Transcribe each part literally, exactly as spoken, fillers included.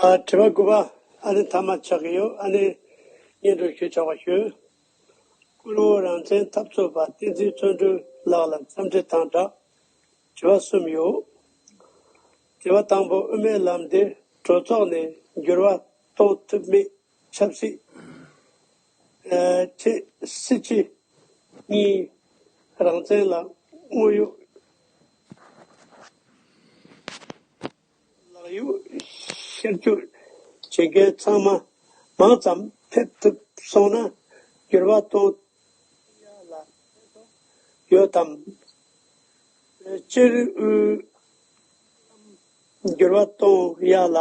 ཨ། དྲི་བ་དགུ་པ། ཨ་ནི་མཐའ་མ་ཆགས་ཀྱི་ཡོད། ཨ་ནི་སྙན་སྒྲོན་ཞུ་ཆོག་པ་ཞུ། སྐུ་ངོ་རང་བཙན་འཐབ་རྩོད་པ་བསྟན་འཛིན་བརྩོན་འགྲུས་ལགས་ལ་འཚམས་འདྲི་དང་སྦྲགས་དྲི་བ་གསུམ་ཡོད། དྲི་བ་དང་པོ། དབུ་མའི་ལམ་འདི་གྲོས་ཚོགས་ནས་འགྱུར་བ་གཏོང་ཐུབ་མེད། ཆབ་སྲིད། ཨ། ཆེད། སྲིད་སྤྱི་གཉིས། རང་བཙན་ལ་དངོས་ཡོད་ལག་གཡུག་ཤར་བསྐྱོད་བྱེད་མཁན་ཚང་མ་མང་ཙམ་ཕེབས་ཐུབ་སོང་ན་འགྱུར་བ་གཏོང་ཡ་ལ་ཡོད་དམ། སྤྱིར་དབུས་འགྱུར་བ་གཏོང་ཡ་ལ་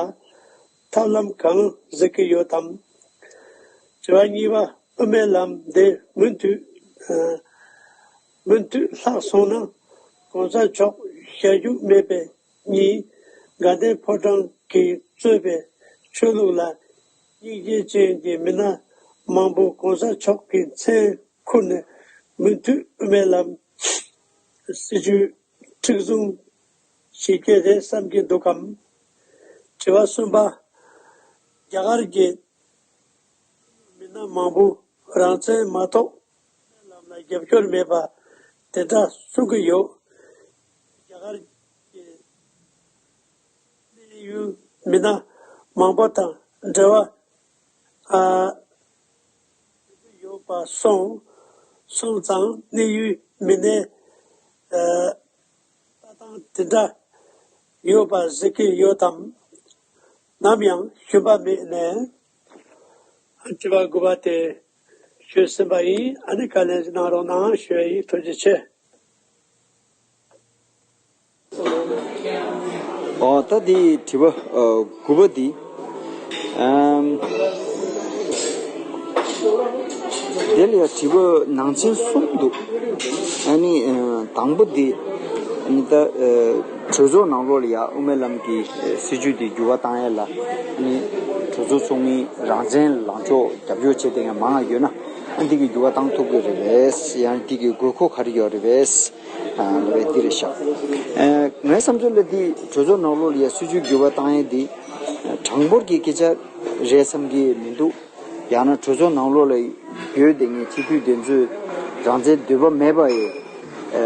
ཐབས་ལམ་གང་གཟིགས་ཀྱི་ཡོད་དམ། དྲི་བ་གཉིས་པ། དབུ་མའི་ལམ་འདི་མུ་མཐུད། ཨ། མུ་མཐུད་ལྷག་སོང་ན་གོང་ས་མཆོག་ཞལ་བཞུགས་མེད་པའི་ཉིན་དགའ་ལྡན་ཕོ་བྲང་གིས་གཙོས་པའི་ཆོས་ལུགས་ལ་སྙིང་རྗེ་ཅན་གྱི་མི་སྣ་མང་པོ་གོང་ས་མཆོག་གི་མཚན་ཁུར་ནས་མུ་མཐུད་དབུ་མའི་ལམ་སྲིད་བྱུས་མཁྲེགས་བཟུང་བྱེད་ཀྱི་རེད་བསམ་གྱི་འདུག་གམ། དྲི་བ་གསུམ་པ། རྒྱ་གར་གྱི་མི་སྣ་མང་པོ་རང་བཙན་མ་གཏོགས་ལམ་ལ་རྒྱབ་སྐྱོར་མེད་པ་དེ་འདྲ་གསུང་གི་ཡོད། རྒྱ་གར་གྱི་གནས་ཡུལ་མི་སྣ་མང་པོ་དང་འབྲེལ་བ། ཨ། ཡོད་པ་སོང་སོང་ཙང་གནས་ཡུལ་མི་སྣའི། ཨ། ལྟ་སྟངས་དེ་འདྲ་ཡོད་པ་གཟིགས་ཀྱི་ཡོད་དམ། ནམ་ཡང་ཞུམ་པ་མེད་ནས། དྲི་བ་དགུ་པ་དེ་ཞུས་ཟིན་པ་ཡིན། ཨ་ནི་བཀའ་ལན་གནང་རོགས་གནང་ཞུ་ཡ་ཡིན། ཐུགས་རྗེ་ཆེ། ཨོ། ད་དེ་དྲི་བ་ཨ་དགུ་པ་དེ། ཨམ། དེ་ལ་ཡང་དྲི་བ་ནང་ཚན་གསུམ་འདུག་ཨ་ནི་ཨ་དང་པོ་དེ། ཨ་ནི་ད་ཨ་གྲོས་ཚོགས་ནང་ལོགས་ལ་ཡང་དབུ་མའི་ལམ་གྱི་ཨ་སྲིད་བྱུས་དེ་འགྱུར་བ་བཏང་ཡ་ལ། ཨ་ནི་གྲོས་ཚོགས་ཚོགས་མི་རང་བཙན་ལངས་ཕྱོགས་རྒྱབ་སྐྱོར་བྱེད་མཁན་མང་ང་ཡོད་ན། ཨ་འདི་གི་འགྱུར་བ་བཏང་ཐུབ་ཀྱི་རེད་པས། ཡང་འདི་གི་དགོས་མཁོ་ག་རེ་ཡོད་རེད་པས། ཨ་ལབ་པའི་འདི་རེད་ཤག་ཨ་ངའི་བསམ་ཚུལ་ལ་འདི་གྲོས་ཚོགས་ནང་ལོགས་ལ་ཡ་སྲིད་བྱུས་འགྱུར་བ་བཏང་ཡས་འདི་གྲངས་འབོར་གྱི་སྐད་ཆ་རེད་བསམ་གྱི་མི་འདུག་ཡང་ན་གྲོས་ཚོགས་ནང་ལོགས་ལ་ཡོད་བསྡད་མཁན་སྤྱི་འཐུས་དེ་ཚོས་རང་བཙན་འདོད་པ་མེད་པ་ཡི་ཨ་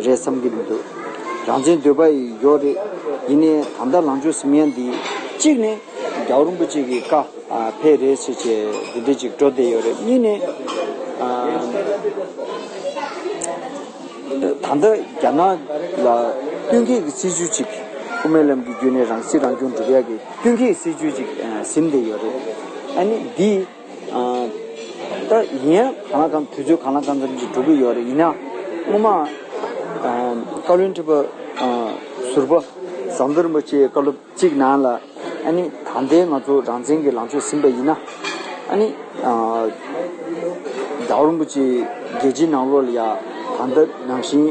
རེད་བསམ་གྱི་མི་འདུག་རང་བཙན་འདོད་པ་ཡི་ཡོད་རེད། ཡིན་ནའི་ད་ལྟ་ལངས་ཕྱོགས་ཟིན་ཡ་འདི་གཅིག་ནས་རྒྱལ་བ་རིན་པོ་ཆེ་གི་བཀའ་ཨ་ཕེབས་རེད་ཟེར་བྱས་འདི་འདྲ་ཅིག་འགྲོ་བསྡད་ཡོད་རེད། གཉིས་ནས་ཨ་ད་ལྟ་རྒྱ་ནག་ལ་བསྟུན་མཁས་ཀྱི་སྲིད་བྱུས་ཅིག་དབུ་མའི་ལམ་གྱི་བརྒྱུད་ནས་རང་སྲིད་རང་སྐྱོང་སྒྲུབ་ཡག་གི་བསྟུན་མཁས་ཀྱི་སྲིད་བྱུས་ཅིག་ཨ་ཟིན་བསྡད་ཡོད་རེད། ཨ་ནི་འདི་ཨ་ད་ཡིན་ཡང་གང་ལ་གང་དུས་ཚོད་གང་ལ་གང་འཚམ་ཅིག་འགྲོ་གི་ཡོད་རེད། ཡིན་ན་སྔོན་མ་ཨ་བཀའ་བློན་ཁྲི་པ་ཨ་ཟུར་པ་ཟམ་གདོང་རིན་པོ་ཆེའི་བཀའ་སློབ་གཅིག་ནང་ལ། ཨ་ནི་ད་ལྟའི་ང་ཚོ་རང་བཙན་གྱི་ལངས་ཕྱོགས་ཟིན་པ་ཡིན་ན། ཨ་ནི་ཨ་རྒྱལ་བ་རིན་པོ་ཆེ་རྒྱལ་སྤྱིའི་ནང་ལོགས་ལ་ཡ་ད་ལྟ་ནང་བཞིན་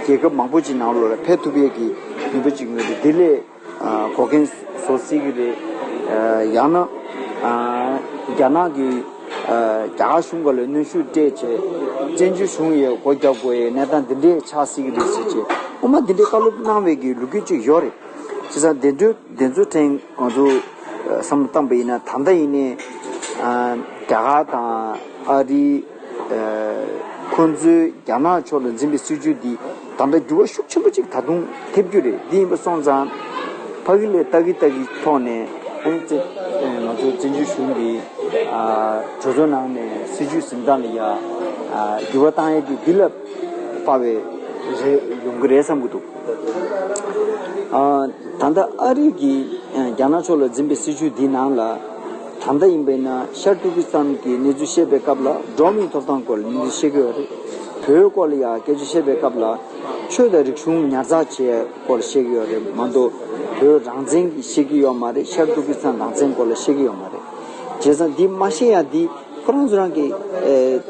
རྒྱལ་ཁབ་མང་པོ་ཅིག་ནང་ལོགས་ལ་ཕེབས་ཐུབ་ཡས་ཀྱི་ནུས་པ་ཅིག་ཡོད་རེད། འདི་ལས་ཨ་འགོག་རྐྱེན་བཟོ་སྲིད་ཀྱི་རེད། ཨ་ཡང་ན་ཨ་རྒྱ་ནག་གི་ཨ་རྒྱ་གར་གཞུང་སྒང་ལ་གནོན་ཤུགས་སྤྲད་བྱས་བཙན་བྱོལ་གཞུང་ཡས་སྒོ་རྒྱག་དགོས་ཡས་གནས་སྟངས་འདི་འདྲས་ཆགས་སྲིད་ཀྱི་རེད་ཟེར་བྱས་སྔོན་མ་འདི་འདྲའི་བཀའ་སློབ་གནང་བའི་གི་ལོ་རྒྱུས་ཅིག་ཡོད་རེད། བྱས་ཙང་དེ་འདྲ་དེ་ཚོ་ཕྲན་ང་ཚོ་ཨ་བསམ་བློ་བཏང་པ་ཡིན་ན། ད་ལྟ་ཡིན་ནའི་ཨ་རྒྱ་གར་དང་ཨ་རི་ཨ་ཁོང་ཚོའི་རྒྱ་ནག་ཕྱོགས་ལ་འཛིན་པའི་སྲིད་བྱུས་འདི་ད་ལྟ་འགྱུར་བ་ཤུགས་ཆེན་པོ་ཅིག་ད་དུང་ཐེབས་རྒྱུ་རེད། འདི་ཡིན་པ་སོང་ཙང་ཕ་གི་ལ་ལྟ་གི་ལྟ་གི་ཐོག་ནས་ཨ་ནི་བཙན་ང་ཚོ་བཙན་བྱོལ་གཞུང་གི་ཨ་གྲོས་ཚོགས་ནང་ནས་སྲིད་བྱུས་འཛིན་སྟངས་ལ་ཡ་ཨ་འགྱུར་བ་བཏང་ཡས་དེ་འདི་ལ་དཔག་པའི་རེད། ཡོང་གི་རེད་བསམ་གྱི་འདུག་ཨ་ད་ལྟ་ཨ་རི་གིས་ཨ་རྒྱ་ནག་ཕྱོགས་ལ་འཛིན་པའི་སྲིད་བྱུས་འདི་ནང་ལ་ད་ལྟ་ཡིན་པས་ན་ཤར་ཏུར་ཀི་སི་ཐན་གྱི་གནས་ཚུལ་བཤད་པའི་སྐབས་ལ་འགྲོ་བ་མིའི་ཐོབ་ཐང་སྐོར་ལ་གནས་ཚུལ་བཤད་ཀྱི་ཡོད་རེད། བོད་སྐོར་ལ་ཡང་སྐད་ཆ་བཤད་པའི་སྐབས་ལ་ཆོས་དང་རིག་གཞུང་ཉར་ཚགས་བྱེད་ཡ་སྐོར་བཤད་ཀྱི་ཡོད་རེད་མ་གཏོགས་བོད་རང་བཙན་གྱི་བཤད་ཀྱི་ཡོད་མ་རེད། ཤར་ཏུར་ཀི་སི་ཐན་རང་བཙན་སྐོར་ལ་བཤད་ཀྱི་ཡོད་མ་རེད། བྱས་ཙང་འདི་མ་བཤད་ཡ་འདི་ཁོ་རང་ཚོ་རང་གི་ཨེ་ད་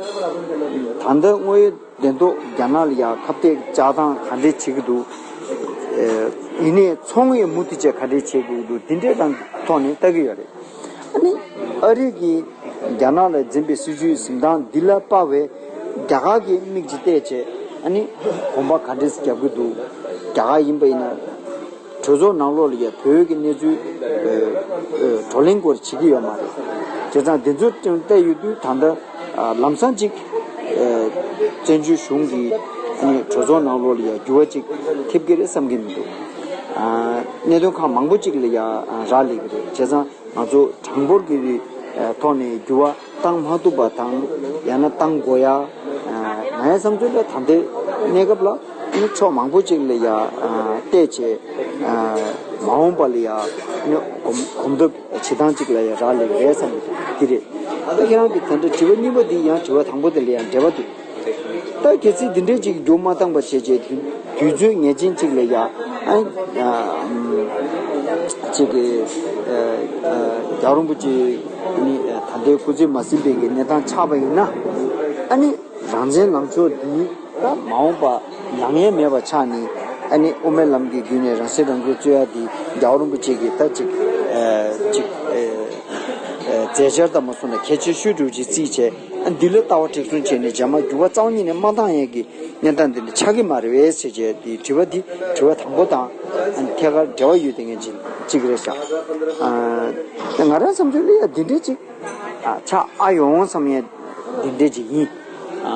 ལྟ་དངོས་ཡོད་བདེན་ཐོག་རྒྱ་ནག་ལ་ཡ་ཁ་གཏད་བཅག་སྟངས་ག་འདྲས་བྱེད་ཀྱི་འདུག་ཨེ་ཡིན་ནའི་ཚོང་ཡི་མུ་མཐུད་བྱས་ག་འདྲས་བྱེད་དགོས་ཀྱི་འདུག་འདི་འདྲས་དང་ཐོག་ནས་ལྟ་གི་ཡོད་རེད། ཨ་ནི་ཨ་རི་གིས་རྒྱ་ནག་ལ་འཛིན་པའི་སྲིད་བྱུས་འཛིན་སྟངས་འདི་ལ་དཔག་པའི་རྒྱ་གར་གྱི་མིག་ཅིག་བལྟས་བྱས་ཨ་ནི་གོམ་པ་ག་འདྲས་རྒྱབ་ཀྱི་འདུག་རྒྱ་གར་ཡིན་པ་ཡིན་ན་ གྲོས་ཚོགས་ནང་ལོགས་ལ་ཡ་བོད་ཀྱི་གནས་ཚུལ་ཨ་ཨ་བགྲོ་གླེང་སྐོར་བྱེད་ཀྱི་ཡོད་མ་རེད། བྱས་ཙང་དེ་ཚོ་བལྟས་ཡོད་དུས་ད་ལྟ་ཨ་ལམ་སང་ཅིག་ཨ་བཙན་བྱོལ་གཞུང་གི་ཨ་ནི་གྲོས་ཚོགས་ནང་ལོགས་ལ་ཡ་འགྱུར་བ་ཅིག་ཐེབས་ཀྱི་རེད་བསམ་གྱི་མི་འདུག་ཨ་གནད་དོན་ཁག་མང་པོ་ཅིག་ལ་ཡ་ཨ་རག་ལས་ཀྱི་རེད། བྱས་ཙང་ང་ཚོ་གྲངས་འབོར་གྱི་ཨ་ཐོག་ནས་འགྱུར་བ་བཏང་མ་ཐུབ་པ་དང་། ཡང་ན་བཏང་དགོས་ཡ། ཨ་ང་ཡི་བསམ་ཚུལ་ལ་ད་ལྟའི་གནས་སྐབས་ལ་ཨ་ནི་ཕྱོགས་མང་པོ་ཅིག་ལ་ཡ་ཨ་བལྟས་བྱས་ཨ་མ་འོངས་པ་ལ་ཡ་ཨ་ནི་གོམ་གོམ་སྟབས་བྱེད་སྟངས་ཅིག་ལ་ཡ་རག་ལས་རེད་བསམ་གྱི་འདུག་འདི་རེད། ད་ཁྱེད་རང་གི་ད་ལྟ་དྲི་བ་གཉིས་པ་འདི་ཡང་དྲི་བ་དང་པོ་དེ་ལ་ཡང་འབྲེལ་བ་འདུག་ད་གལ་སྲིད་འདི་འདྲའི་ཅིག་འགྱུར་མ་བཏང་པ་བྱས་རྗེས་དུས་དུས་ཚོད་ངེས་ཅན་ཅིག་ལ་ཡ་ཨ་ཨ་ཅིག་གི་ཨ་ཨ་རྒྱལ་བ་རིན་པོ་ཆེ་ནི་ད་ལྟའི་སྐུ་ཚེ་མ་ཟིན་པའི་གི་གནས་སྟངས་ཆགས་པ་ཡིན་ན། ཨ་ནི་རང་བཙན་ལངས་ཕྱོགས་འདི་ད་མ་འོངས་པ་ལངས་ཡས་མེད་པ་ཆགས་ནས། ཨ་ནི་དབུ་མའི་ལམ་གྱི་བརྒྱུད་ནས་རང་སྲིད་རང་སྐྱོང་རྩོད་ཡ་འདི་རྒྱལ་བ་རིན་པོ་ཆེ་གི་ད་ཅིག་ཨ་ཅིག་ཨ་ཨ་མཛད་འཆར་དང་མ་སོང་ན་གལ་ཆེ་ཤོས་འདྲ་བོ་ཅིག་བརྩིས་བྱས། ཨ་འདི་ལ་ལྟ་བ་མཁྲེགས་བཟུང་བྱས་ནས་རྗེས་མ་འགྱུར་བ་རྩ་བ་ཉིད་ནས་མ་བཏང་ཡས་ཀྱི་གནས་སྟངས་འདི་འདྲ་ཆགས་ཀྱི་མ་རེད་པས་ཟེར་བྱས། དེ་དྲི་བ་འདི་དྲི་བ་དང་པོ་དང་ཨ་ཐད་ཀར་འབྲེལ་བ་ཡོད་དེ་ངས་ཅིག་ཅིག་རེད་ཤག་ཨ་ང་རང་བསམ་ཚུལ་ལ་ཡ་འདི་འདྲས་ཅིག་ཨ་ཆགས་ཨ་ཡོང་བསམ་ཡས་འདི་འདྲས་ཅིག་ཡིན། ཨ་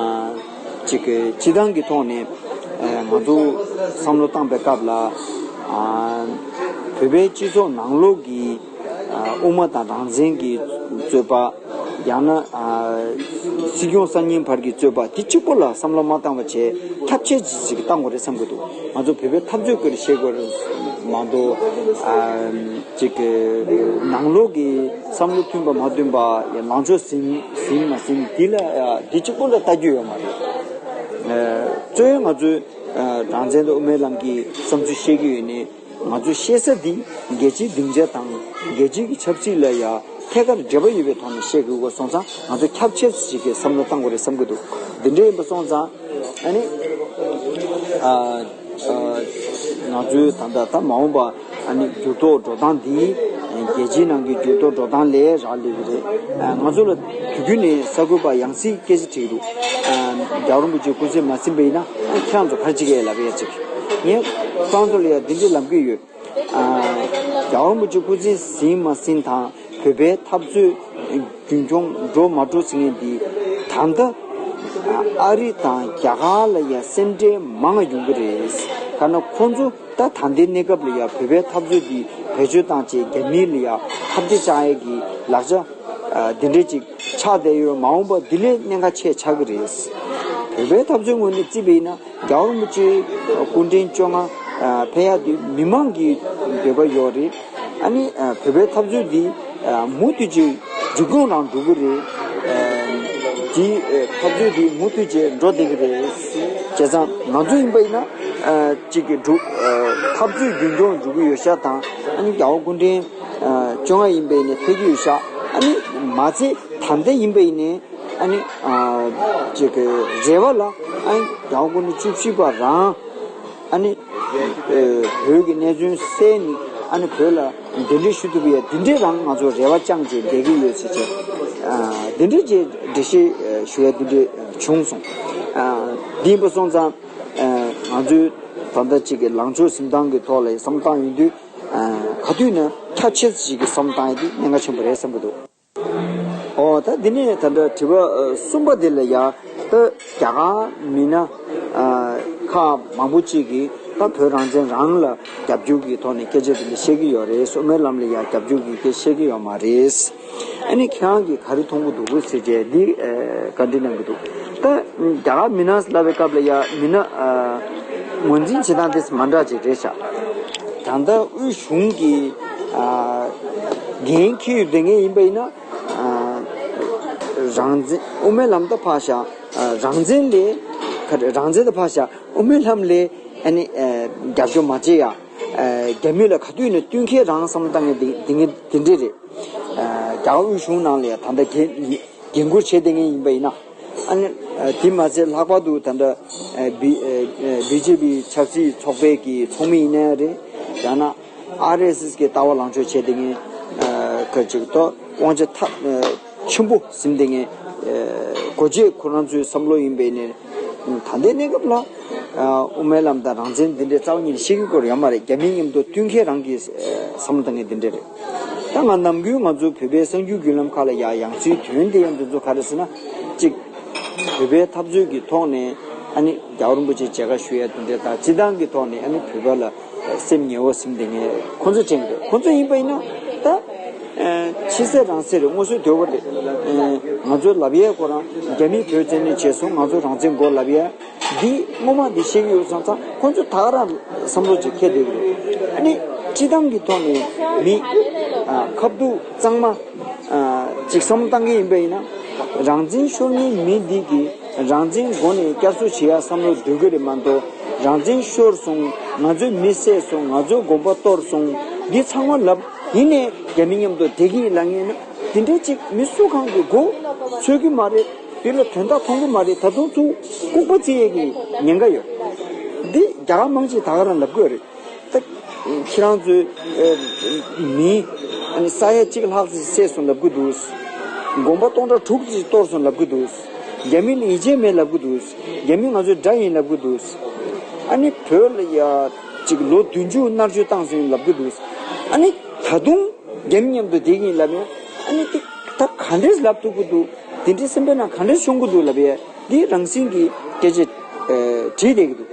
ཅིག་གི་སྤྱི་བཏང་གི་ཐོག་ནས་ཨ་ང་ཚོ་བསམ་བློ་བཏང་པའི་སྐབས་ལ་ཨ་བོད་པའི་སྤྱི་ཚོགས་ནང་ལོགས་ཀྱི་ཨ་དབུ་མ་དང་རང་བཙན་གྱི་རྩོད་པ། ཡང་ན་ཨ་སྲིད་སྐྱོང་གསར་རྙིང་བར་གྱི་རྩོད་པ་དེ་གཅིག་པོ་ལ་བསམ་བློ་མ་བཏང་བ་བྱས། ཐབས་ཤེས་ཅིག་བཏང་དགོས་རེད་བསམ་གྱི་འདུག་ང་ཚོ་བོད་པའི་འཐབ་རྩོད་སྐོར་བཤད་དགོས་རེད་མ་གཏོགས། ཨ་ཅིག་གི་ནང་ལོགས་ཀྱི་བསམ་བློ་མཐུན་པ་མ་མཐུན་པ། ཡ་ལངས་ཕྱོགས་ཟིན་ཟིན་མ་ཟིན་འདི་ལ་ཡ་འདི་གཅིག་པོ་ལ་ལྟ་རྒྱུ་ཡོད་མ་རེད། ཨ་གཙོ་བོ་ང་ཚོས་ཨ་རང་བཙན་དང་དབུ་མའི་ལམ་གྱི་བསམ་ཚུལ་བཤད་ཀྱི་ཡོད་ནའི། ང་ཚོས་བཤད་ས་འདི་རྒྱལ་སྤྱིའི་སྡིངས་ཆ་དང་རྒྱལ་སྤྱིའི་གི་ཆབ་སྲིད་ལ་ཡ་ཐད་ཀར་འབྲེལ་བ་ཡོད་པའི་ཐོག་ནས་བཤད་དགོས་པ་སོང་ཙང་། ང་ཚོ་ཁྱབ་ཆེ་ཞིག་གི་བསམ་བློ་བཏང་དགོས་རེད་བསམ་གྱི་འདུག་འདི་འདྲ་ཡིན་པ་སོང་ཙང་ཨ་ནི་ཨ་ཨ་ང་ཚོའི་ད་ལྟ་ད་མ་འོངས་པ་ཨ་ནི་འགྱུར་ལྡོག་འགྲོ་སྟངས་འདི་རྒྱལ་སྤྱིའི་ནང་གི་འགྱུར་ལྡོག་འགྲོ་སྟངས་ལས་རག་ལས་ཀྱི་རེད། ཨ་ང་ཚོ་ལ་དུས་རྒྱུན་ནས་གསར་འགོད་པ་ཡང་སྲིད་སྐད་ཆ་དྲིས་འདུག་ཨ་རྒྱལ་བ་རིན་པོ་ཆེ་སྐུ་ཚེ་མ་ཟིན་པ་ཡིན་ན། ཨ་ཁྱེད་རང་ཚོ་ག་རེ་བྱེད་ཀྱི་ཡོད་ལབ་ཡ་ཅིག་ངས་ཁོང་ཚོ་ལ་ཡ་འདི་འདྲ་ལབ་ཀྱི་ཡོད། ཨ་རྒྱལ་བ་རིན་པོ་ཆེ་སྐུ་ཚེ་ཟིན་མ་ཟིན་དང་། བོད་པའི་འཐབ་རྩོད་རྒྱུན་འཁྱོངས་འགྲོ་མ་འགྲོ་ཟེར་མཁན་འདི་ད་ལྟ་ཨ་རི་དང་རྒྱ་གར་ལ་ཡ་སེམས་ཁྲལ་མང་ཡོང་གི་རེད། ག་ན་ཁོང་ཚོ་ད་ད་ལྟའི་གནས་སྐབས་ལ་ཡ་བོད་པའི་འཐབ་རྩོད་འདི་བེད་སྤྱོད་བཏང་བྱས་རྒྱ་མི་ལ་ཡ་ཁ་གཏད་བཅག་ཡས་ཀྱི་ལག་ཆ་ཨ་འདི་འདྲས་ཅིག་ཆགས་བསྡད་ཡོད། མ་འོངས་པ་འདི་ལས་གནད་འགག་ཆེ་ཆགས་ཀྱི་རེད། བོད་པའི་འཐབ་རྩོད་ངོས་ནས་བརྩིས་པ་ཡིན་ན། རྒྱལ་བ་རིན་པོ་ཆེ་སྐུ་ཕྲེང་བཅོ་ལྔ་ཨ་ཕེབས་ཡག་དེ་མི་མང་གི་འདོད་པ་ཡོད་རེད། ཨ་ནི་ཨ་བོད་པའི་འཐབ་རྩོད་འདི་ཨ་མུ་མཐུད་ཅིག་མཇུག་སྐྱོང་རང་འགྲོ་གི་རེད། ཨ་དེ་ཨ་འཐབ་རྩོད་འདི་མུ་མཐུད་ཅིག་འགྲོ་བསྡད་ཀྱི་རེད། བྱས་ཙང་ང་ཚོ་ཡིན་པ་ཡིན་ན་ཨ་གཅིག་གི་འགྲོ་ཨ་འཐབ་རྩོད་རྒྱུན་འཁྱོངས་འགྲོ་གི་ཡོད་ཤག་དང་། ཨ་ནི་རྒྱལ་བ་སྐུ་ཕྲེང་ཨ་བཅོ་ལྔ་ཡིན་པ་ཡིན་ན་ཕེབས་ཀྱི་ཡོད་ཤག་ཨ་ནི་མ་ཚད་ད་ལྟ་ཡིན་པ་ཡིན་ནའི། ཨ་ནི་ཨ་ཅིག་གི་རེ་བ་ལ། ཨ་ནི་རྒྱལ་བ་སྐུ་ཕྲེང་བཅུ་བཞི་པ་རང་ཨ་ནི་ཨ་བོད་ཀྱི་གནད་དོན་སེལ་ནས། ཨ་ནི་བོད་ལ་གདན་འདྲེན་ཞུ་ཐུབ་པའི་འདི་འདྲའི་རང་ང་ཚོ་རེ་བ་བཅངས་བྱས་བསྡད་ཀྱི་ཡོད་ཟེར་བྱས། ཨ་འདི་འདྲའི་ཅིག་འགྲེལ་བཤད་ཨ་ཞུ་ཡ་འདི་འདྲ་བྱུང་སོང་། ཨ་འདི་ཡིན་པ་སོང་ཙང་ཨ་ང་ཚོའི་ད་ལྟ་ཅིག་གི་ལངས་ཕྱོགས་འཛིན་སྟངས་ཀྱི་ཐོག་ལ་བསམ་བཏང་ཡོང་དུས། ཨ་ག་དུས་ནས་ཁྱབ་ཆེ་ཞིག་གི་བསམ་བཏང་ཡ་དེ་གནད་འགག་ཆེན་པོ་རེད་བསམ་གྱི་འདུག་ཨོ་ད་འདི་ནས་ད་ལྟ་དྲི་བ་ཨ་གསུམ་པ་འདི་ལ་ཡ། ད་རྒྱ་གར་མི་སྣ་ཨ་ཁག་མང་པོ་ཅིག་གིས་ད་བོད་རང་བཙན་རང་ལ་རྒྱབ་སྐྱོར་གྱི་ཐོག་ནས་སྐད་ཆ་འདི་འདྲ་བཤད་ཀྱི་ཡོད་རེད། དབུ་མའི་ལམ་ལ་ཡ་རྒྱབ་སྐྱོར་གྱི་སྐད་བཤད་ཀྱི་ཡོད་མ་རེད། ཨ་ནི་ཁྱེད་རང་གིས་ག་རེ་མཐོང་གི་འདུག་ཟེར་བྱས་འདི་ཨ་བཀའ་འདྲི་གནང་གི་འདུག་ད་རྒྱ་གར་མི་སྣ་ལབ་པའི་སྐབས་ལ་ཡ་མི་སྣ་ཨ་ངོས་འཛིན་བྱེད་སྟངས་དེ་མ་འདྲ་ཅིག་རེད་ཤག་ད་ལྟ་དབུས་གཞུང་གི་ཨ་འགན་འཁྱེར་ཡོད་དེ་ངས་ཡིན་པ་ཡིན་ན། ཨ་རང་བཙན་དབུ་མའི་ལམ་ད་ཕར་བཞག་ཨ་རང་བཙན་ལས་ཁ་རང་བཙན་ད་ཕར་བཞག་དབུ་མའི་ལམ་ལས་ཨ་ནི་ཨ་རྒྱབ་སྐྱོར་མ་བྱེད་ཡ། ཨ་རྒྱ་མི་ལ་ག་དུས་ནས་བསྟུན་མཁས་རང་བསམ་བློ་བཏང་མཁན་དེ་དེ་འདྲ་རེད། ཨ་རྒྱ་གར་དབུས་གཞུང་ནང་ལ་ཡ་ད་ལྟ་འགན་འགན་འཁུར་བྱེད་བསྡད་མཁན་ཡིན་པ་ཡིན་ན། ཨ་ནི་ཨ་དེ་མ་ཚད་ལྷག་པར་དུ་ད་ལྟ་ཨ་བི་ཨ་བི་ཇེ་པི་ཆབ་སྲིད་ཚོགས་པའི་གི་ཚོགས་མི་ཡིན་ནའི་རེད། ཡང་ན་ཨར་ཨེས་ཨེས་གི་ལྟ་བ་ལངས་ཕྱོགས་བྱེད་བསྡད་མཁན་ཨ་ཁ་ཅིག་ཏོ་དབང་ཆ་ཐབས་ཨ་ཆེན་པོ་ཟིན་བསྡད་མཁན་ཨ་གོ་རྗེས་ཁོ་རང་ཚོའི་བསམ་བློ་ཡིན་པས་ནས། ད་ལྟའི་གནས་སྐབས་ལ་ དབུ་མའི་ལམ་དང་རང་བཙན་འདི་འདྲའི་རྩ་བ་ཉིད་ནས་བཤད་ཀྱི་སྐོར་ཡོད་མ་རེད། རྒྱ་མི་མཉམ་དུ་མཐུན་ཁེ་རང་གི་བསམ་བློ་བཏང་མཁན་འདི་འདྲ་རེད། ད་ང་ནམ་རྒྱུན་ང་ཚོའི་བོད་པའི་གསར་འགྱུར་བརྒྱུད་ལམ་ཁག་ལ་ཡ་ཡང་སྲིད་དོན་དེ་ཡང་འདི་ཚོ་ག་རེ་ཟེར་ན། གཅིག་བོད་པའི་འཐབ་རྩོད་ཀྱི་ཐོག་ནས་ཨ་ནི་རྒྱལ་བ་རིན་པོ་ཆེ་མཇལ་ཁ་ཞུ་ཡ་དེ་འདྲ་དང་། སྤྱི་བཏང་གི་ཐོག་ནས་ཨ་ནི་བོད་པ་ལ་སེམས་ཉེ་བོ་ཟིན་བསྡད་མཁན་ཁོང་ཚོ་དྲན་གྱི་རེད། ཁོང་ཚོ་ཡིན་པ་ཡིན་ན་ད་ཕྱི་གསལ་རང་གསལ་རེད། དངོས་སུ་དོལ་པོ་རེད། ང་ཚོའི་ལབ་ཡས་ཁོ་རང་རྒྱ་མིས་བོད་བཙན་གནོན་བྱས་སོང་། ང་ཚོ་རང་བཙན་དགོས་ལབ་ཡས། འདི་སྔོན་མ་འདི་བཤད་ཀྱི་ཡོད་སོང་ཙང་ཁོང་ཚོ་ད་ག་རང་བསམ་བློ་ཅིག་འཁྱེར་བསྡད་ཀྱི་རེད། ཨ་ནི་སྤྱི་བཏང་གི་ཐོག་ནས་མི་ཨ་ཁ་བསྡུ་གཙང་མ་ཨ་ཅིག་བསམ་བློ་བཏང་གི་ཡིན་པ་ཡིན་ན། རང་བཙན་ཤོར་མཁན་མི་འདི་གིས་རང་བཙན་སྒོ་ནས་བསྐྱར་གསོ་བྱེད་ཡ་བསམ་བློ་འདོད་ཀྱི་རེད་མ་གཏོགས། རང་བཙན་ཤོར་སོང་། ང་ཚོའི་མི་བསད་སོང་། ང་ཚོའི་དགོན་པ་གཏོར་སོང་། འདི་ཚང་མ་ལབ། ཡིན་ནའི་རྒྱ་མི་མཉམ་དུ་བསྡད་ཀྱི་ཡིན་ལབ་མཁན་ན། དེ་འདྲའི་ཅིག་མི་སུ་གང་གི་མགོ་ཚོས་ཀྱི་མ་རེད། དེ་ལ་དོན་དག་མཐོང་གི་མ་རེད། ད་དུང་ཚུར་ལྐུགས་པ་བརྩི་ཡས་ཀྱི་ཉེན་ཁ་ཡོད། འདི་རྒྱ་གར་མང་ཆེ་ད་ག་རང་ལབ་དགོས་རེད། ད་ཁྱེད་རང་ཚོའི་ཨེ་མི་ཨ་ནི་ས་ཡ་གཅིག་ལྷག་ཙམ་བསད་སོང་ལབ་གི་འདུག། དགོན་པ་སྟོང་ཕྲག་དྲུག་ཙམ་གཏོར་སོང་ལབ་གི་འདུག། རྒྱ་མི་ལ་ཡིད་ཆེས་མེད་ལབ་གི་འདུག། རྒྱ་མི་ང་ཚོའི་དགྲ་ཡིན་ལབ་གི་འདུག། ཨ་ནི་བོད་ལ་ཡ་ཅིག་ལོ་བདུན་ཅུ་མནར་གཅོད་བཏང་སོང་ལབ་གི་འདུག། ཨ་ནི་ད་དུང་རྒྱ་མི་མཉམ་དུ་བསྡད་ཀྱི་ཡིན་ལབ་ཡ། ཨ་ནི་དེ་ད་ག་འདྲས་ལབ་ཐུབ་ཀྱི་འདུག། དེ་འདྲའི་སེམས་པའི་ནང་ག་འདྲས་ཤོང་གི་འདུག་ལབ་ཡ། འདི་རང་བཞིན་གྱི་སྐད་ཆ་ཨེ་དྲིས་བསྡད་ཀྱི་འདུག།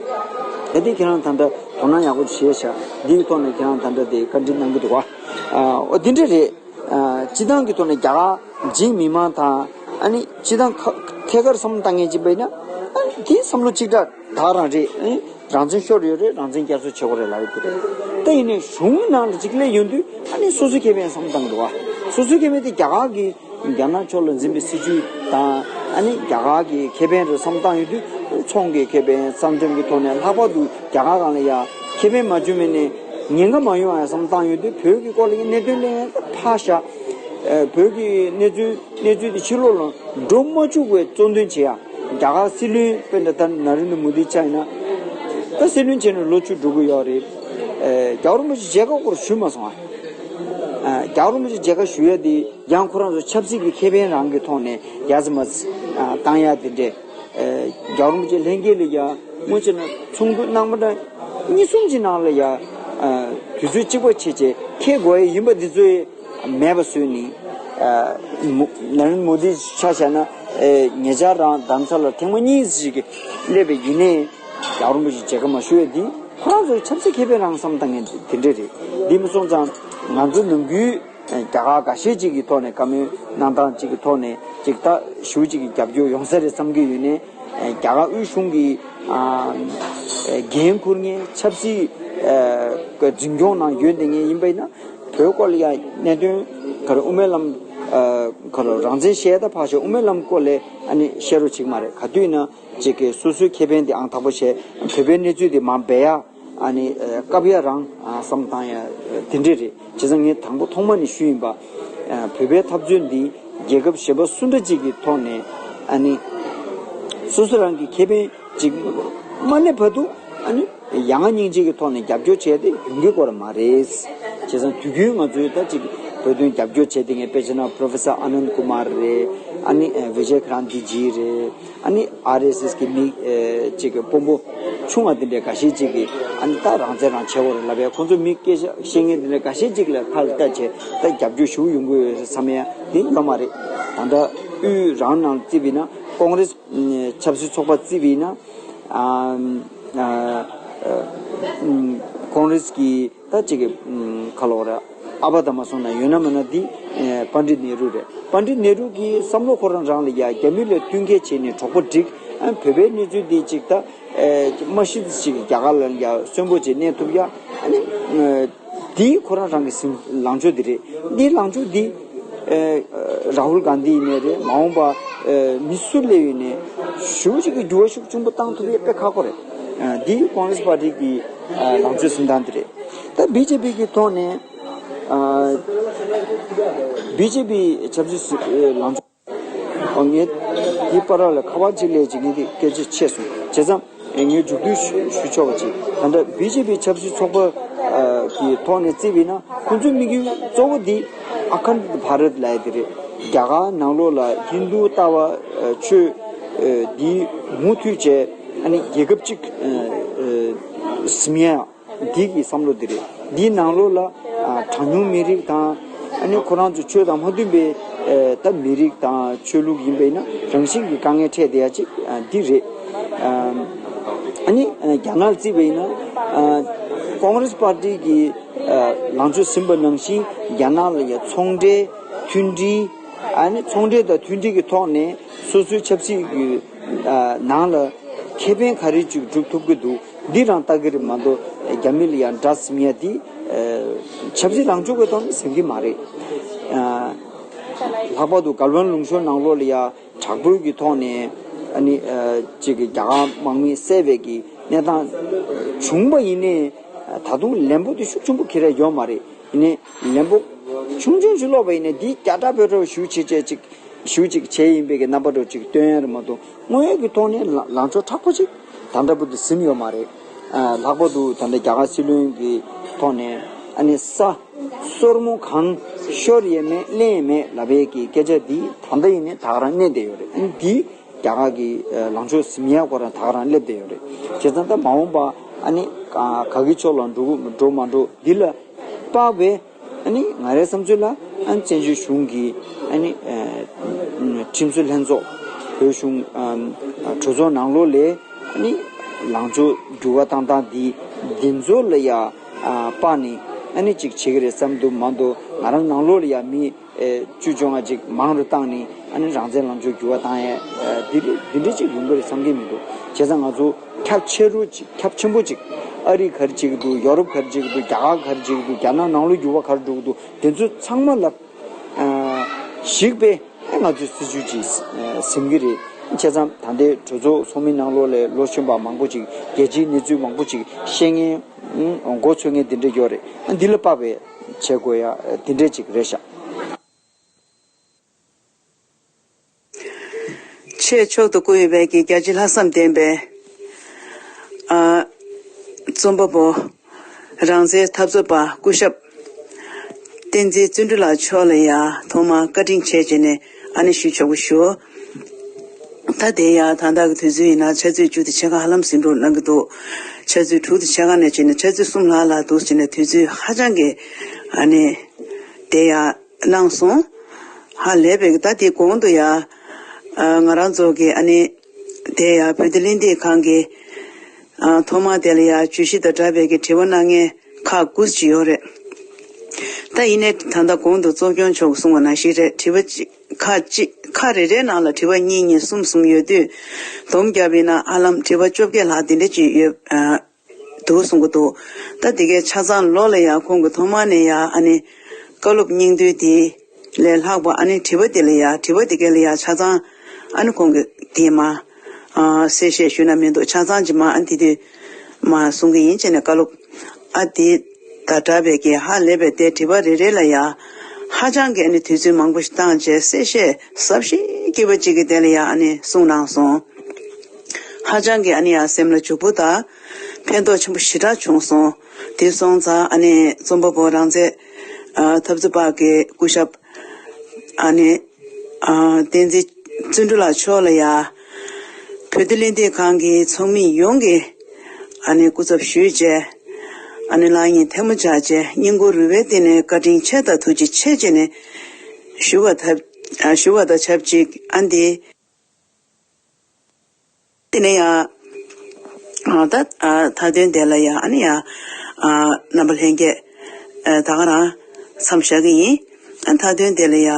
ད་དེ་ཁྱེད་རང་ད་ལྟ་དོ་སྣང་ཡག་པོ་བྱས་ཤག། འདིའི་ཐོག་ནས་ཁྱེད་རང་ད་ལྟ་དེ་བཀའ་འདྲི་གནང་གི་འདུག་བ། ཨ་འོ་འདི་འདྲ་རེད། ཨ་སྤྱི་བཏང་གི་ཐོག་ནས་རྒྱ་གར་འཇིགས་མི་མང་དང་། ཨ་ནི་སྤྱི་བཏང་ཁ་ཐད་ཀར་བསམ་བློ་བཏང་མཁན་ཅིག་པས་ན། ཨ་ནི་དེའི་བསམ་བློ་གཅིག་སྒྲ་ད་རང་རེད། ཨ་ནི་རང་བཙན་ཤོར་ཡོད་རེད། རང་བཙན་བསྐྱར་གསོ་བྱེད་དགོས་རེད་ལབ་ཡོད་ཀྱི་རེད། ད་ཡིན་ནའི་གཞུང་གི་ནང་ལ་གཅིག་སླེབས་ཡོང་དུས། ཨ་ནི་སོ་སོའི་ཁེ་ཕན་བསམ་བཏང་འདུག་བ། སོ་སོའི་ཁེ་ཕན་དེ་རྒྱ་གར་གྱི་རྒྱ་ནག་ཕྱོགས་ལ་འཛིན་པའི་སྲིད་བྱུས་དང་། ཨ་ནི་རྒྱ་གར་གྱི་ཁེ་ཕན་རེད་བསམ་བཏང་ཡོང་དུས། ཚོང་གི་ཁེ་ཕན། ས་མཚམས་ཀྱི་ཐོག་ནས་ལྷག་པར་དུ་རྒྱ་གར་སྒང་ལ་ཡ་ཁེ་ཕན་མ་བྱུང་བའི་ནས་ཉེན་ཁ་མ་ཡོང་བ་བསམ་བཏང་ཡོང་དུས། བོད་ཀྱི་སྐོར་ལ་གནད་དོན་གླེང་ཡ་ཕར་བཞག། ཨ་བོད་ཀྱི་གནས་ཚུལ་གནས་ཚུལ་དེ་ཕྱི་ལོགས་ལ་འགྲོ་མ་བཅུག་པའི་གཙོ་འདོན་བྱེད་ཡ། རྒྱ་གར་སྲིད་བློན་དཔེར་ན་ད་ནཱ་རེན་དྲ་མོ་དི་ཆགས་ཡིན་ན། ད་སྲིད་བློན་བྱས་ནས་ལོ་བཅུ་འགྲོ་གི་ཡོད་རེད། ཨེ་རྒྱལ་བ་རིན་པོ་ཆེ་མཇལ་ཁ་སྐོར་ཞུས་མ་སོང་ཨ། ཨ་རྒྱལ་བ་རིན་པོ་ཆེ་མཇལ་ཁ་ཞུ་ཡ་དེ་ཡང་ཁོ་རང་ཚོ་ཆབ་སྲིད་ཀྱི་ཁེ་ཕན་རང་གི་ཐོག་ནས་ཡ་ཙི་མ་ཙི་ཨ་བཏང་ཡ་དེ་འདྲས། ཨེ་རྒྱལ་བ་རིན་པོ་ཆེ་ལྷན་རྒྱས་ལ་ཡ་སྔོན་ཆད་ན་ཚོགས་འདུ་གནང་པ་འདྲ། གཉིས་གསུམ་གྱི་ནང་ལ་ཡ་ཨ་དུས་ཚོད་གཅིག་པ་བྱས་བྱས་འཁེལ་དགོས་ཡ་ཡིན་པ་འདི་ཚོ་ཡ། མེད་པ་བཟོས་ནས། ཨ་མོ་ནཱ་རེན་དྲ་མོ་དི་ཆ་བཞག་ན། ཨེ་ཉེ་ཆར་རང་རྡ་རམ་ས་ལར་ཐེངས་མ་གཉིས་ཤིག་སླེབས་པ་ཡིན་ནའི། རྒྱལ་བ་རིན་པོ་ཆེ་མཇལ་ཁ་མ་ཞུ་བས། འདི་ཁོ་རང་ཚོའི་ཆབ་སྲིད་ཁེ་ཕན་རང་བསམ་བཏང་མཁན་དེ་འདྲ་རེད། འདི་མ་སོང་ཙང་ང་ཚོ་ནམ་རྒྱུན་ཨེ་རྒྱ་གར་འགའ་ཤས་ཅིག་གི་ཐོག་ནས། བཀའ་མོལ་གནང་སྟངས་ཅིག་གི་ཐོག་ནས་ཅིག་ད་ཞུ་ཅིག་གི་རྒྱབ་སྐྱོར་ཡོང་ས་རེད་བསམ་གྱི་ཡོད་ནའི། ཨེ་རྒྱ་གར་དབུས་གཞུང་གི་ཨ་ཨེ་འགན་འཁུར་མཁན། ཆབ་སྲིད་ཨེ་འཛིན་སྐྱོང་ནང་ཡོད་བསྡད་མཁན་ཡིན་པ་ཡིན་ན། བོད་སྐོར་ལ་ཡ་གནད་དོན་ག་རེ། དབུ་མའི་ལམ་ཨ་ག་རེ། རང་བཙན་བཤད་ད་ཕར་བཞག། དབུ་མའི་ལམ་སྐོར་ལ་ཨ་ནི་བཤད་རོགས་བྱེད་ཀྱི་མ་རེད། ག་དུས་ཡིན་ན་ཅིག་གི་སོ་སོའི་ཁེ་ཕན་དེ་ཨང་དང་པོ་བྱས། བོད་པའི་གནས་ཚུལ་དེ་མར་སྦས་ཡ། ཨ་ནི་ཨ་བཀབ་ཡ་རང་ཨ་བསམ་བཏང་ཡ་དེ་འདྲ་རེད། བྱས་ཙང་ངས་དང་པོ་ཐོག་མ་ནས་ཞུས་ཡིན་པ། ཨ་བོད་པའི་འཐབ་རྩོད་འདི་རྒྱལ་ཁབ་གཞན་པ་སུ་འདྲ་ཅིག་གི་ཐོག་ནས། ཨ་ནི་སོ་སོ་རང་གི་ཁེ་ཕན་ཅིག་མ་སླེབས་བར་དུ། ཨ་ནི་ཡ་ང་སྙིང་རྗེ་གི་ཐོག་ནས་རྒྱབ་སྐྱོར་བྱས་ཏེ་ཡོང་གི་སྐོར་མ་རེད། བྱས་ཙང་དུས་རྒྱུན་ང་ཚོས་ད་ཅིག་བོད་དོན་རྒྱབ་སྐྱོར་བྱས་ཏེ། ངས་དཔེ་བྱས་ན་པྲོ་ཕེ་སར་ཨ་ནནྡ་ཀུ་མར་རེད། ཨ་ནི་ཨ་བི་ཇེ་ཀ་རན་ཏི་ཇི་རེད། ཨ་ནི་ཨར་ཨེས་ཨེས་གི་མི་ཨེ་ཅིག་གི་དཔོན་པོ་ཆུང་བ་དེ་འདྲའི་འགའ་ཤས་ཅིག་གིས། ཨ་ནི་ད་རང་བཙན་རང་བྱེད་དགོས་རེད་ལབ་ཡ། ཁོང་ཚོ་མི་སྐད་ཆ་བཤད་མཁན་དེ་འདྲའི་འགའ་ཤས་ཅིག་ལ་ཁ་ལ་བལྟས་བྱས། ད་རྒྱབ་སྐྱོར་ཞུ་ཡོང་གི་ཡོད་བསམ་ཡ་དེ་ཡོད་མ་རེད། ད་ལྟ་དབུས་རང་ནང་བརྩིས་པ་ཡིན་ན། ཀོང་རེས་ཆབ་སྲིད་ཚོགས་པ་བརྩིས་པ་ཡིན་ན། ཨ་ཨ་ཨ་ཀོང་རེས་ཀྱི་ད་ཅིག་གི་ཁ་ལོ་ར་ཨ་བ་དང་མ་སོང་ན་ཡོད་ན་མེད་ན་འདི་ཨེ་པཎྜི་ཏ་ནེ་རུ་རེད། པཎྜི་ཏ་ནེ་རུ་གི་བསམ་བློ་ཁོ་རང་རང་ལ་ཡ། རྒྱ་མི་ལ་མཐུན་རྐྱེན་བྱས་ནས་གྲོགས་པོ་སྒྲིག། ཨ་བོད་པའི་གནས་ཚུལ་འདི་ཅིག་ད་ཨེ་མ་ཤི་ཅིག་རྒྱ་གར་ལ་ཡ་གསོན་པོ་བྱས་གནས་ཐུབ་ཡ། ཨ་ནི་ཨེ་འདི་ཁོ་རང་རང་གི་ཟིན་ལངས་ཕྱོགས་འདི་རེད། འདི་ལངས་ཕྱོགས་འདི་ཨེ་རཱ་ཧུལ་གྷན་དྷི་ཡིན་ནའི་རེད། མ་འོངས་པ་ཨེ་མི་སུ་སླེབས་ཡིན་ནའི་ཞེ་པོ་ཅིག་གི་འགྱུར་བ་ཤུགས་ཆེན་པོ་བཏང་ཐུབ་ཡ་དཔེ་ཁག་པོ་རེད། ཨེ་འདི་ཀོང་རེས་པར་ཊི་གི་ཨེ་ལངས་ཕྱོགས་ཟིན་སྟངས་འདི་རེད། ད་བི་ཇེ་པི་གི་ཐོག་ནས་ཨ་བི་ཇེ་པི་ཆབ་སྲིད་སྲིད་ཨེ་ལངས་ཕྱོགས། ཨོ་ངས་འདི་བར་ལ་ཁ་པར་ཅིག་སླེབས་ཅིག་ངས་འདི་སྐད་ཆ་ཆད་སོང་། བྱས་ཙང་ངས་མཇུག་བསྡུ་ཞུ་ཞུ་ཆོག་པ་ཅིག། ད་ལྟ་བི་ཇེ་པི་ཆབ་སྲིད་ཚོགས་པ་ཨ་གི་ཐོག་ནས་བརྩིས་པ་ཡིན་ན། ཁོང་ཚོའི་དམིགས་ཡུལ་གཙོ་བོ་འདི་ཨ་ཁན་བྷ་རད་ལབ་ཡ་དེ་རེད། རྒྱ་གར་ནང་ལོགས་ལ་ཧིན་རྡུ་ལྟ་བ་ཨ་ཆོས་ཨ་འདི་མུ་མཐུད་བྱས། ཨ་ནི་རྒྱལ་ཁབ་གཅིག་ཨ་ཨ་ཟིན་ཡ་འདི་གི་བསམ་བློ་འདི་རེད། འདིའི་ནང་ལོགས་ལ་ཨ་གྲངས་ཉུང་མི་རིགས་དང་ཨ་ནི་ཁོ་རང་ཚོ་ཆོས་དང་མ་མཐུན་པའི་ཨ་ད་མི་རིགས་དང་ཆོས་ལུགས་ཡིན་པ་ཡིན་ན་རང་བཞིན་གྱི་དཀའ་ངལ་འཕྲད་བསྡད་ཡ་གཅིག་ཨ་འདི་རེད། ཨ་ཨ་ནི་ཨ་རྒྱ་ནག་བརྩིས་པ་ཡིན་ན་ཨ་ཀོང་རེས་པར་ཏི་གི་ཨ་ལངས་ཕྱོགས་ཟིན་པ་ནང་བཞིན་རྒྱ་ནག་ལ་ཡ་ཚོང་འབྲེལ་མཐུན་སྒྲིལ། ཨ་ནི་ཚོང་འབྲེལ་དང་མཐུན་སྒྲིལ་གྱི་ཐོག་ནས་སོ་སོའི་ཆབ་སྲིད་ཀྱི་ཨ་ནང་ལ་ཁེ་ཕན་ག་རེ་ཅིག་སྒྲུབ་ཐུབ་ཀྱི་འདུག་འདི་རང་ལྟ་གི་རེད་མ་གཏོགས་རྒྱ་མི་ལ་ཡང་དགྲ་ཟིན་ཡ་འདི་ཨ་ཆབ་སྲིད་ལངས་ཕྱོགས་ཀྱི་ཐོག་ནས་ཟིན་གྱི་མ་རེད། ཨ་ལྷག་པར་དུ་གལ་ཝན་ལུང་ཤོར་ནང་ལོགས་ལ་ཡ་དྲག་པོའི་གི་ཐོག་ནས་ཨ་ནི་ཨ་ཅིག་གི་རྒྱ་གར་དམག་མི་བསད་པའི་གི་གནས་སྟངས་བྱུང་བ་ཡིན་ནའི་ད་དུང་ལན་པོ་དེ་ཤུགས་ཆེན་པོ་ཁྱེར་ཡ་ཡོད་མ་རེད། ཡིན་ནའི་ལན་པོ་ཆུང་ཆུང་ཞིག་སློག་པ་ཡིན་ནའི་འདི་བརྒྱ་ཕྲག་བོད་ཕྲག་ཞུ་བྱེད་བྱེད་ཅིག་ཞུ་ཅིག་བྱས་ཡིན་པའི་གི་རྣམ་པ་འདྲ་ཅིག་སྟོན་ཡ་རེད་མ་གཏོགས་དངོས་ཡོད་ཀྱི་ཐོག་ནས་ལ་ལངས་ཕྱོགས་མཁྲེགས་པོ་ཅིག་ད་ལྟ་བར་དུ་ཟིན་ཡོད་མ་རེད། ཨ་ལྷག་པར་དུ་ད་ལྟ་རྒྱ་གར་སྲིད་བློན་གྱི་ཐོག་ནས་ཨ་ནི་ས་སོར་མོ་གང་ཤོར་ཡས་མེད་ལེན་ཡས་མེད་ལབ་པའི་གི་སྐད་ཆ་འདི་ད་ལྟ་ཡིན་ནའི་ད་ག་རང་གནས་བསྡད་ཡོད་རེད། ཨ་ནི་འདི་རྒྱ་གར་གྱི་ཨ་ལངས་ཕྱོགས་ཟིན་ཡ་ཁོ་རང་ད་ག་རང་སླེབས་བསྡད་ཡོད་རེད། བྱས་ཙང་ད་མ་འོངས་པ་ཨ་ནི་ཨ་ག་གི་ཕྱོགས་ལ་འགྲོ་འགྲོ་མ་འགྲོ་འདི་ལ་དཔག་པའི་ཨ་ནི་ང་རའི་བསམ་ཚུལ་ལ་ཨ་ནི་བཙན་བྱོལ་གཞུང་གི་ཨ་ནི་ཨ་ཁྲིམས་བཟོ་ལྷན་ཚོགས་བོད་གཞུང་ཨ་གྲོས་ཚོགས་ནང་ལོགས་ལས་ཨ་ནི་ལངས་ཕྱོགས་འགྱུར་བ་བཏང་སྟངས་འདི་འདི་ཚོ་ལ་ཡ་ཨ་དཔག་ནས་ཨ་ནི་ཅིག་བྱེད་ཀྱི་རེད་བསམ་འདུག་མ་གཏོགས་ང་རང་ནང་ལོགས་ལ་ཡ་མི་ཨེ་བཅུ་བཅོ་ལྔ་ཅིག་མང་རུ་བཏང་ནས་ཨ་ནི་རང་བཙན་ལངས་ཕྱོགས་འགྱུར་བ་བཏང་ཡས་ཨེ་འདི་རེད། འདི་འདྲ་ཅིག་ཡོང་གི་རེད་བསམ་གྱི་མི་འདུག་བྱས་ཙང་ང་ཚོ་ཁྱབ་ཆེ་རུ་ཅིག་ཁྱབ་ཆེན་པོ་ཅིག་ཨ་རི་ག་རེ་བྱེད་ཀྱི་འདུག་ཡོ་རོབ་ག་རེ་བྱེད་ཀྱི་འདུག་རྒྱ་གར་ག་རེ་བྱེད་ཀྱི་འདུག་རྒྱ་ནག་ནང་ལོགས་འགྱུར་བ་ག་རེ་འགྲོ་གི་འདུག་དེ་ཚོ་ཚང་མ་ལ་ཨ་གཞིགས་པའི་ཨེ་ང་ཚོས་སྲིད་ཇུས་ཅིག་ཨེ་ཟིན་གྱི་རེད། བྱས་ཙང་ད་ལྟའི་གྲོས་ཚོགས་ཚོགས་མི་ནང་ལོགས་ལ་ལོ་གཞོན་པ་མང་པོ་ཅིག་རྒྱལ་སྤྱིའི་གནས་ཚུལ་མང་པོ་ཅིག་ཤེས་མཁན་ཨ་མགོ་ཚོས་མཁན་དེ་འདྲ་ཡོད་རེད། ཨ་འདི་ལ་དཔག་པའི་བྱེད་དགོས་ཡ་དེ་འདྲས་ཅིག་རེད་ཤག་ཆེས་མཆོག་ཏུ་བཀུར་འོས་པའི་གི་རྒྱ་ཆེ་ལྷག་བསམ་ལྡན་པའི་ཨ་རྩོམ་པ་པོ་རང་བཙན་འཐབ་རྩོད་པ་སྐུ་ཞབས་བསྟན་འཛིན་བརྩོན་འགྲུས་ལགས་མཆོག་ལ་ཡ་ཐོག་མར་བཀའ་དྲིན་ཆེ་བྱས་ནས་ཨ་ནི་ཞུ་ཆོག་གི་ཞུ། ད་དེ་ཡ་ད་ལྟ་གི་དུས་ཚོད་ཡིན་ན་ཆུ་ཚོད་བཅུ་དང་ཕྱེད་ཀ་ཧ་ལམ་ཟིན་འགྲོ་གནང་གི་འདུག་ཆུ་ཚོད་དྲུག་དང་ཕྱེད་ཀ་ནས་བྱས་ནས་ཆུ་ཚོད་གསུམ་ལྷག་ལྷག་འདུག་བྱས་ནས་དུས་ཚོད་ཧ་ཅང་གི་ཨ་ནི་དེ་ཡ་གནང་སོང་། ཧ་ལས་པའི་ད་དེ་གོང་དུ་ཡ་ཨ་ང་རང་ཚོ་གི་ཨ་ནི་དེ་ཡ་བོད་དོན་གླེང་སྟེགས་ཁང་གི་ཨ་ཐོག་མ་དེ་ལ་ཡ་བརྗོད་གཞི་དང་འདྲ་བའི་གི་དྲི་བ་གནང་མཁན་ཁག་དགུ་ཅིག་ཡོད་རེད། ད་ཡིན་ནའི་ད་ལྟ་གོང་དུ་གཙོ་སྐྱོང་མཆོག་གིས་གསུངས་པ་ནང་བཞིན་རེད། དྲི་བ་གཅིག་ཁག་གཅིག་ཁག་རེ་རེའི་ནང་ལ་དྲི་བ་གཉིས་གཉིས་གསུམ་གསུམ་ཡོད་དུས་སྡོམ་བརྒྱབ་པ་ཡིན་ན་ཧ་ལམ་དྲི་བ་བཅོ་བརྒྱད་ལྷག་དེ་འདྲ་ཅིག་ཡོད་ཨ་འདུག་གསུང་གི་འདུག་ད་དེ་གའི་ཆ་ཚང་ལོ་ལ་ཡ་ཁོང་གིས་ཐོག་མ་ནས་ཡ་ཨ་ནི་བཀའ་སློབ་སྙིང་བསྡུས་དེ་ལས་ལྷག་པ་ཨ་ནི་དྲི་བ་དེ་ལ་ཡ་དྲི་བ་དེ་གའི་ལ་ཡ་ཆ་ཚང་ཨ་ནི་ཁོང་གིས་དེ་མ་ཨ་གསལ་བཤད་ཞུས་ན་མི་འདུག་ཆ་ཚང་ཅིག་མ་ཨ་ནི་དེ་དུས་མ་གསུང་གི་ཡིན་བྱས་ནས་བཀའ་སློབ་ཨ་དེ་དང་འདྲ་བའི་གི་ཧ་ལས་པའི་དེ་དྲི་བ་རེ་རེ་ལ་ཡ་ཧ་ཅང་གི་ཨ་ནི་དུས་ཚོད་མང་པོ་ཞིག་བཏང་བྱས་གསལ་བཤད་ཟབ་ཞིང་རྒྱས་པ་ཅིག་གི་དེ་ལ་ཡ་ཨ་ནི་གསུང་གནང་སོང་། ཧ་ཅང་གི་ཨ་ནི་ཡ་སེམས་ལ་འཇུག་པོ་དང་ཕན་ཐོགས་ཆེན་པོ་ཞེ་དྲག་བྱུང་སོང་། དེ་སོང་ཙང་ཨ་ནི་རྩོམ་པ་པོ་རང་བཙན་ཨ་འཐབ་རྩོད་པ་གི་སྐུ་ཞབས་ཨ་ནི་ཨ་བསྟན་འཛིན་བརྩོན་འགྲུས་ལགས་མཆོག་ལ་ཡ་བོད་དོན་གླེང་སྟེགས་ཁང་གི་ཚོགས་མི་ཡོངས་ཀྱིས་ཨ་ནི་སྐུ་ཚབ་ཞུས་བྱས་ཨ་ནི་ལག་གཉིས་ཐལ་མོ་སྦྱར་བྱས་སྙིང་ཁུང་རུས་པའི་གཏིང་ནས་བཀའ་དྲིན་ཆེ་དང་ཐུགས་རྗེ་ཆེ་བྱས་ནས་ཞུ་བ་ཐབས་ཨ་ཞུ་བ་དང་ཆབས་ཅིག་ཨ་འདི། དེ་ནས་ཡང་ཨ་ད་ཨ་མཐའ་དོན་དེ་ལ་ཡང་ཨ་ནི་ཡང་ཨ་རྣམ་པ་ལྷན་རྒྱས་ཨ་ད་ག་རང་མཚམས་བཞག་གི་ཡིན། ཨ་མཐའ་དོན་དེ་ལ་ཡང་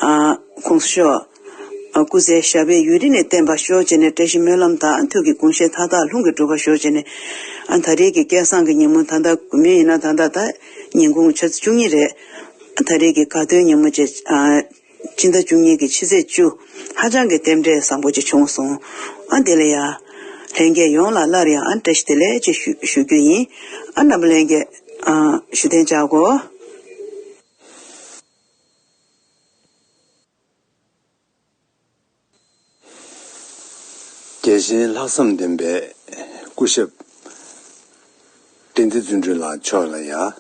ཨ་གོང་ས་མཆོག་ཨ་སྐུ་ཚེ་ཞབས་པད་ཡུན་རིང་ནས་བརྟན་པར་ཤོག་ཅེས་ནས་བཀྲ་ཤིས་སྨོན་ལམ་དང་ཐུགས་ཀྱི་དགོངས་བཞེད་མཐའ་དག་ལྷུན་གྱིས་གྲུབ་པར་ཤོག་ཅེས་ནས་ཨ་ད་རེས་ཀྱི་སྐལ་བཟང་གི་ཉིན་མོ་ད་ལྟ་མི་ཡིན་ན་ད་ལྟ་ད་ཉིན་གུང་ཆུ་ཚོད་བཅུ་གཉིས་རེད། ཨ་ད་རེས་ཀྱི་དགའ་སྟོན་ཉིན་མོ་བཅས་ཨ། སྤྱི་ཟླ་བཅུ་གཉིས་ཀྱི་ཕྱི་ཚེས་བཅུ། ཧ་ཅང་གི་རྟེན་འབྲེལ་བཟང་པོ་ཅིག་བྱུང་སོང་། ཨ་དེ་ལ་ཡ། ལྷན་རྒྱས་ཡོངས་ལ་སླར་ཡང་ཨ་བཀྲ་ཤིས་བདེ་ལེགས་ཅེས་ཞུ་ཞུ་རྒྱུ་ཡིན། ཨ་རྣམ་པ་ལྷན་རྒྱས་ཨ་བཞུགས་གདན་འཇགས་དགོས། རྒྱལ་ཆེན་ལྷག་བསམ་ལྡན་པའི་སྐུ་ཞབས་བསྟན་འཛིན་བརྩོན་འགྲུས་ལགས་མཆོག་ལ་ཡང་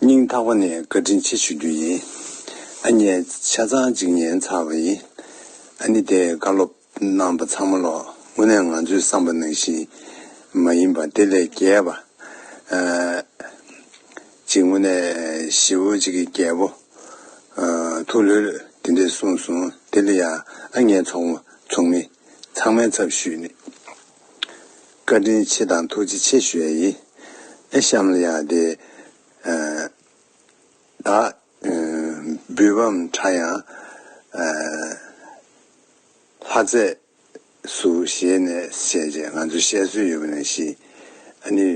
སྙིང་ཐག་པ་ནས་བཀའ་དྲིན་ཆེ་ཞུ་རྒྱུ་ཡིན། ཨ་ནི་ཆ་ཚང་གཅིག་ཉན་ཚར་བ་ཡིན། ཨ་ནི་དེ་བཀའ་སློབ་གནང་བ་ཚང་མ་ལོ་ དངོས་གནས་ང་ཚོས་བསམ་པ་ནང་བཞིན་མ་ཡིན་པ་དེ་ལས་རྒྱས་པ། ཨ། ཅིག་དངོས་གནས་ཞེ་པོ་ཅིག་གི་རྒྱས་པོ། ཨ། ཐུགས་ལྷོད་ལྷོད་དེ་འདྲས་གསུངས་སོང་། དེ་ལ་ཡང་ཨ་ངའི་ཚོགས་མི་ཚོགས་མི་ཚང་མའི་ཚབ་ཞུས་ནས་བཀའ་དྲིན་ཆེ་དང་ཐུགས་རྗེ་ཆེ་ཞུ་ཡ་ཡིན། ཨེ་གཤམ་ལ་ཡང་དེ། ཨ། ད། ཨ། བོད་འབངས་ཁྲ་ཡང་། ཨ། ལྷ་རྫས་སུ་བཞེས་ནས་བྱས་རྗེས་ང་ཚོ་བཤད་སྲོལ་ཡོད་པ་ནང་བཞིན། ཨ་ནི།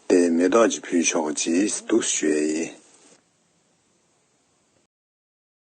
དེ་མེ་ཏོག་ཅིག་ཕུལ་ཆོག་ཅིག་འདུག་ཞུ་ཡ་ཡིན།